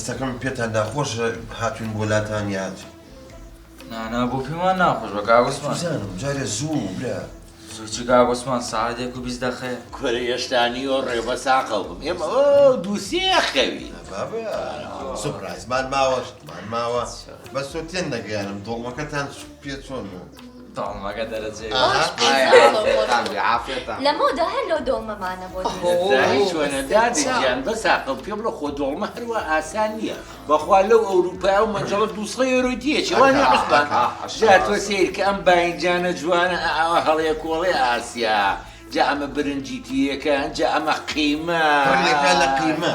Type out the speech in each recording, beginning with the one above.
هەستەکەم پێتان ناخۆشە هاتوین بۆ لاتان یاد. نا نا بۆ پێمان ناخۆش بە کاک عوسمان. چوزانم جارێ زوو برا. زوو چی کاک عوسمان سەعات یەک و 20 دەقەیە. کورە هێشتا نیوە ڕێ بەس ئاقڵ بم ئێمە ئۆ دوو سێ خەوین. نا بابە سوپرایزمان ماوە شتمان ماوە بەس تۆ تێن نەگەیانم دۆڵمەکەتان پێ چۆن بوو؟ دۆڵمەکە دەرەجەی ئاها. ئای عافیەتان بێ عافیەتان. لەمەودا هەر لەو دۆڵمەمانە بۆ دروست. زانی چۆنە دادە گیان بەس ئاقڵ پێ بڵێ خۆ دۆڵمە هەروا ئاسان نییە. بەخوا لەو ئەوروپایە و مەنجەڵە 200 یۆرۆی تێچێ وا نیە عوسمان جا تۆ سەیر کە ئەم باینجانە جوانە ئاوا هەڵەیە کۆڵێ ئاسیا جا ئەمە برنجی تیەکە جا ئەمە قیمە پڕیەکە لە قیمە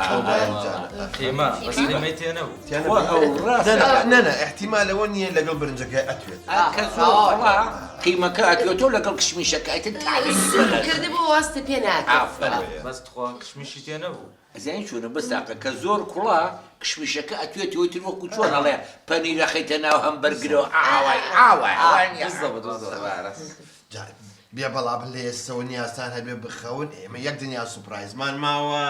ئەو باینجانە قیمە بەس قیمەی تێ نەبوو خۆ ئەو ڕاستە نا نا ئیحتیمال ئەوە نییە لەگەڵ برنجەکەی ئەتوێت کە زۆر کوڵا قیمەکە ئەتوێتەوە لەگەڵ کشمیشەکە ئیتر تاعمێکی بەلەزە. کردبوو واستە پێ ناکرد. ئافەرم. بەس تخوا کشمیشی تێ نەبوو. ئەزانی چۆنە بەس تاقە کە زۆر کوڵا کشمیشەکە ئەتوێتەوە تر وەکو چۆن ئەڵێ پەنیر ئەخەیتە ناو هەمبەرگرەوە ئاوای ئاوای وانیە بالضبط بالضبط. جا بێ بەڵا بن لە ئێستەوە نیازتان هەبێ بخەون ئێمە یەک دنیا سوپرایزمان ماوە.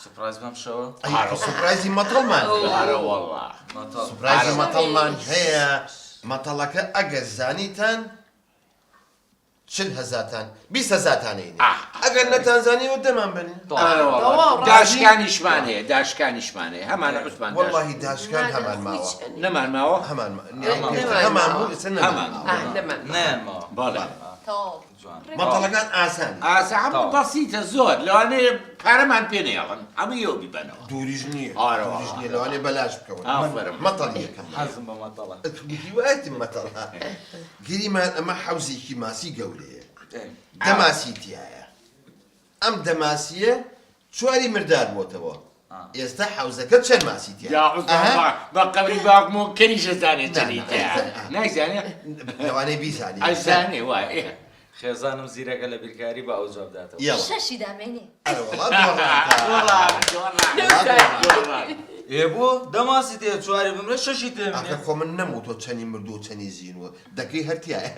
سوپرایز بەم شەوە؟ ئەی سوپرایزی مەتەڵمان هەیە. ئارە وەڵا. مەتەڵ. سوپرایزی مەتەڵمان هەیە مەتەڵەکە ئەگەر زانیتان 40 هەزارتان 20 هەزارتان ئەینێ ئەگەر نەتانزانیەوە دەمان بەنێ. داشکانیشمان هەیە داشکانیشمان هەیە هەمانە عوسمان داش. وەڵاهی داشکان هەمان ماوە. نەمان ماوە؟ هەمان هەمان بوو ئێستا نەمان ماوە. نەیان ماوە. بەڵێ. تەواو. جوان. مەتەڵەکان ئاسان. ئاسا هەموو بەسیتە زۆر لەوانەیە پارەمان پێ نەیەڵن هەموو بیبەنەوە. دووریش نییە. ئارە دووریش نییە لەوانەیە بەلاش بکەون. ئافەرم. مەتەڵی یەکەم. حەزم بە مەتەڵە. هیوایەتم مەتەڵە. گریمان ئەمە حەوزێکی ماسی گەورەیە. دە ماسی تیایە. ئەم دە ماسییە چواری مردار بۆتەوە. ئێستا حەوزەکە چەند ماسی تیایە؟ یا عوسمان بە قەبری باوکمەوە کەریش ئەزانێ چەندی تیایە. نایزانێ؟ لەوانەیە بیزانێ. ئەزانێ وایە. خێزانم زیرەکە لە بیرکاری با ئەو جواب داتەوە. یەڵا. شەشی دامێنێ. ئەرە وەڵا دۆڕانتان. دۆڕان دۆڕان دۆڕان. ئێ بۆ دە ماسی تێ چواری بمرێ شەشی تێ منێ. ئاخر خۆ من نەموتوە چەنی مردووە چەنی زینووە دەکەی هەر تیایە.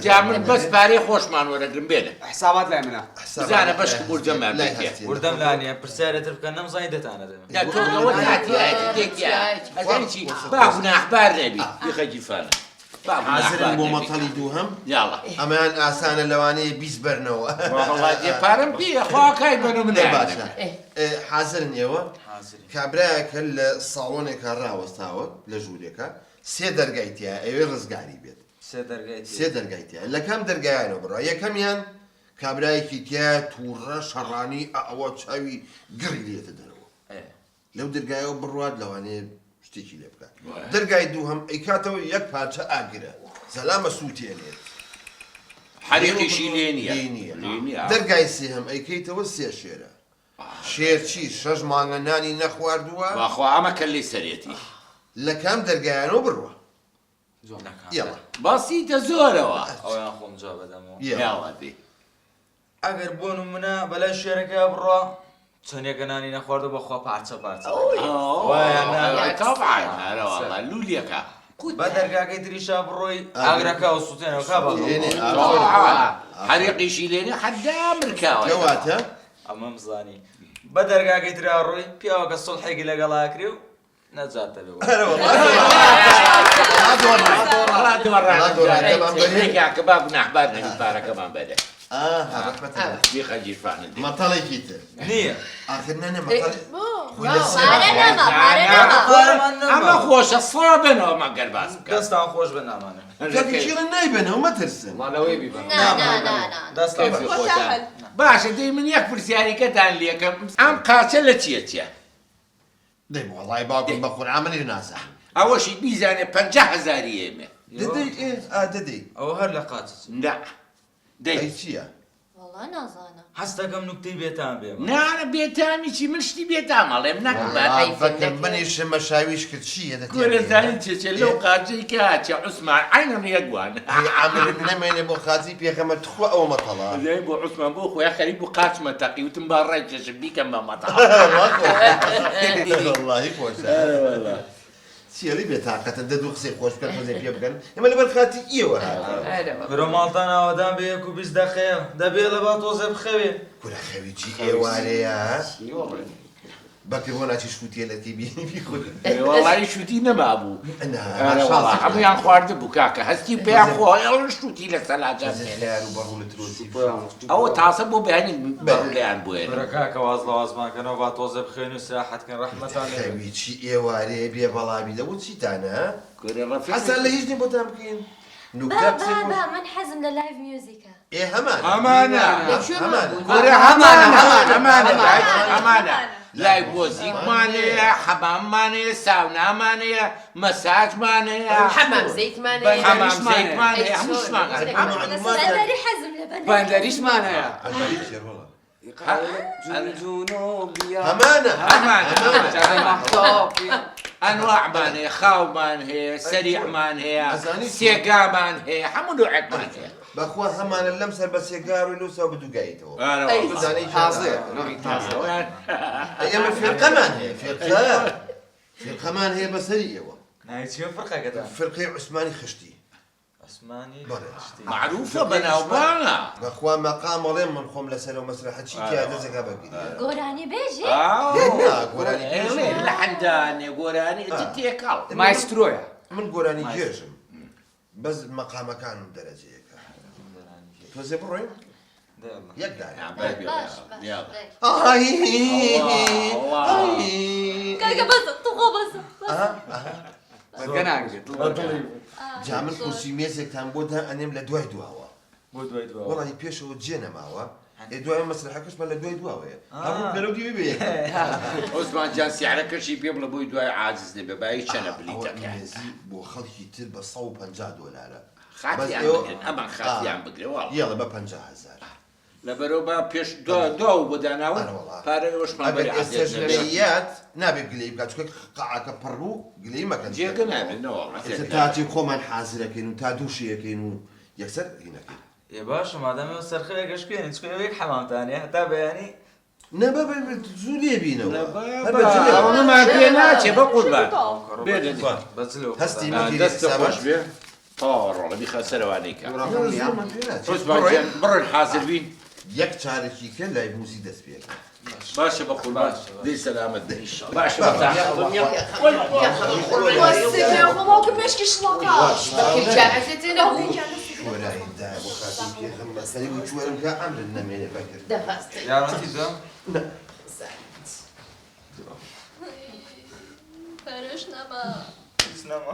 جا من بەس پارەی خۆشمان وەرەگرم بێنە. حسابات لای منە. بزانە بەشکم وردەم بێتێ. وردەم لا نییە پرسیارێ تر بکەن نەمزانی دەتانە دەمێ. نا تۆ ئەوە تاتیایەتی تێکیایەتی ئەزانی چی با گوناحبار نەبی بیخە گیرفانە. با حازرن گوناحبار بۆ نەبی. مەتەڵی دووهەم؟ یاڵا. ئەمەیان ئاسانە لەوانەیە 20 بەرنەوە. وەڵا دێ پارەم پێیە خوا کای بەن و من دەی نایەنم. باشە حازرن ئێوە؟ حازرین. کابرایەکە لە ساڵۆنێکا ڕاوەستاوە لە ژوورێکا سێ دەرگای تیایە ئەیەوێ ڕزگاری بێت. سێ دەرگای تیایە. سێ دەرگای تیایە لە کام دەرگایانەوە بڕوا یەکەمیان کابرایەکی تیایە تووڕە شەڕانی ئەوە چاوی گڕی لێتە دەرەوە لەو دەرگایەوە بڕوات لەوانەیە شتێکی لێ بکات دەرگای دووهەم ئەیکاتەوە یەک پارچە ئاگرە زەلامە سووتێنێت حەریقیشی لێ نییە لێ نییە دەرگای سێهەم ئەیکەیتەوە سێ شێرە شێر چی شەش مانگە نانی نەخواردووە واخوا ئەمە کەللەی سەرێتی لە کام دەرگایانەوە بڕوا یەڵا بەسیتە زۆرەوە ئەویان خۆم جواب بدەمەوە یاڵا دێ ئەگەر بۆ نمونە بەلای شێرەکە بڕوا چەندێکە نانی نەخواردو بەخوا پارچە پارچە طبعا ئەرە والله لولیەکە بە دەرگاکەی تریشا بڕۆی ئاگرەکە و سووتێنەوە کا حەریقیشی لێنێ حەدا مرکاوە کەواتە ئەمەم زانی بە دەرگاکەی ترا ڕۆی پیاوەکە سوڵحێکی لەگەڵا کرێ و نەجات دەبێ. کاکە با گوناحبار نەبی پارەکەمان بەرێ. بیخە گیرفانت دێ. مەتەڵێکی تر نییە. ئاخر نە نە مەتەڵ خۆی لە سێ پارە نەما پارە نەما. پارەمان نەما. ئەمە خۆشە سڵا بەنەوە مەگەر باس بکە. دەستان خۆش بێ نامانێ. کاکە کێڵە نایبەنەوە مەترسن. وەڵا لەوەی بیبەن. نا نا نا نا. دەستان کەیفی خۆش. خۆتان. باشە دەی من یەک پرسیاریکەتان لێکەم ئەم قاچە لە چیە چیە؟ دەی وەڵای باوکم بە قورعان منیش نازانم. ئەوەشی بیزانێ 50 هەزاری ئێمێ. دەدەی ئێ ئا دەدەی. ئەوە هەر لە قاچە چێ. نا دەی. ئەی چییە؟ وەڵا نازانم. حەز دەکەم نوکتەی بێتام بێمە. نا نا بێتامی چی من شتی بێتام ئەڵێم نەکومە. بەکر منیشم مەشاویش کرد چییە دەتێ کورە زانی چێ چێ لەو قاچەی کاچە عوسمان عەینەن یەک وان. ئەی عەمرم نەمێنێ بۆ خاتری پێغەمبەر تخوا ئەوە مەتەڵە. زانی بۆ عوسمان بۆ خۆیا خەریک بوو قاچمە تەقی وتم با ڕای کێشم بیکەم بە مەتەڵ. وەڵاهی خۆشە. چیەڵی بێتاقەتن دە دوو قسەی خۆش بکەن تۆزێ پێ بکەن ئێمە لەبەر خاتری ئێوە هاتین. ئەرەوە. برۆ ماڵتان ئاوەدان بێ 1:20 دەقەیە دەبێ لە با تۆزێ بخەوێ. کورە خەوی چی ئێوارەیە؟ بەکر بۆ ناچی شووتیە لە تی بینی بیخۆی. وەڵی شووتی نەمابوو. نا ئەرێ وەڵا هەموویان خواردبوو کاکە هەستی پێیان خۆ ئەڵێن شووتی لە سەلاجە بهێنە. خەیار و بەڕوو لە ترۆسی. ئەوە تازە بۆ بەیانی بەڕوو لێیان بوێنە. برە کاکە واز لە وازمان کەنەوە با تۆزێ بخەوین و سیاحەت کەن ڕەحمەتان لێ بێ. خەوی چی ئێوارەیە بێ بەڵاوی لەوە چیتانە؟ کورە ڕەفیق حەسان لە هیچ نی بۆتان بکەین؟ با نوکتە با قسەی با خۆش. من حەزم لە live music ە. ئێ هەمانە. هەمانە. لە کوێ هەمانە. بوون؟ کورە هەمانە هەمانە هەمانە دایک هەمانە. هەمانە live music مان هەیە حەماممان هەیە ساونامان هەیە مەساجمان هەیە حەمام زەیتمان هەیە. حەمام زەیتمان هەیە ئەی هەمووشمان چۆن؟ هەیە. معلومات بەندەری حەزم لە بەندەری. بەندەریشمان هەیە. ئەندەری چیە ڕۆڵە؟ جنوبیە. هەمانە. هەمانە. مەحتاقی. ئەنواعمان هەیە خاومان هەیە سەریعمان هەیە ئەزانی چۆن؟ سێگامان هەیە هەموو نوعێکمان هەیە. بەخوا هەمانە لەم سەر بە سێگار و لەو سەر بە دووگاییتەوە. ئارە ئەی. وەڵا. دانەی تازەیە نوعی تازە. ئەی ئێمە فیرقەمان هەیە فیرقە فیرقەمان هەیە بەسەری ئێوە. ناوی چیە فرقەکەتان؟ فرقەی عوسمانی خشتی. عوسمانی بەڵێ. خشتی. معروفە بەناوبانگە. بەخوا مەقام ئەڵێم من خۆم لەسەر ئەو مەسرەحە چی تیا دەستەکە بەگری. گۆرانی بێژی؟ نا، گۆرانی بێژ ئێڵێ لەحەندانێ گۆرانی ئیتر تێکەڵ. مایسترۆیە. من گۆرانی گێژم بەس مەقامەکانم دەرەجەیەکە. تۆزێ بڕۆین؟ دەیەڵا. یەک دانە. باش باش. دەی. ئای ئەڵڵا. ئای. کاکە بەسە توخۆ بەسە. ئەها، ئەها. بەرگە ناگرێت. جا من کورسی مێزێکتان بۆ دا ئەنێم لە دوای دواوە. بۆ دوای دواوە. وەڵی پێشەوە جێ نەماوە. ئێ دوای مەسرحەکەشمان لە دوای دواوەیە. هەموو بەرەو دیوی بێ. عوسمان جان سیعرەکەشی پێ بڵێ بۆی دوای عاجز نەبێ بایی چەنە ئەوە بلیتەکە. مێزی بۆ خەڵکی تر بە 150 دۆلارە. خاتیان بەس ئێوە- بگرن ئەمان خاتیان بگرێ وەڵا. یەڵە بە 50,000. لەبەرەوە با پێش دوا و بۆ داناون ئەرە وەڵا. پارە ئێوەشمان ئەگەر بەری ئێستاش عەزێت نەبێ. نەیات نابێ گلەی بکات چونکە قاعەکە پڕ بوو گلەی مەکەن. جێگە نابێت نەوەڵا. ئێستا تاچی خۆمان حازرەکەین و تا دووشیەکەین و یەکسەر هینەکەین. ئێ باشە مادام ئێوە سەرخەوێک گەشتکوێنن چونکە ئێوە یەک حەمامتان هەیە هەتا بەیانی نە بە زوو لێ بینەوە. نە هەر بە جلەوە. ئەوەمان پێ ناچێ بە قوربان. بێ دەدی. بە جلەوە. هەستی مەکەی دەستە حسابات. خۆش بێ. تەواوە ڕۆڵە بیخە سەرەوانەی کە. نا، زۆرمان پێ ناچێ. عوسمان جان بڕۆن حازر بین. یەک چارەکی کرد لای موزیک دەست پێکرد. باشە بە قوربان دەی سەلامەت بێ. باشە بە وەسێ خۆ مێشکی شڵەقا. بەکر گیان عەزێتێ نەبوو. شۆرای دا بۆ خاتی پێغەمبەر سەری بوو چوەرم کە ئەمرن نەمێنێ بەکر. دە هەستێ. یارمەتی دەم؟ پەرش نەما. هیچ نەما.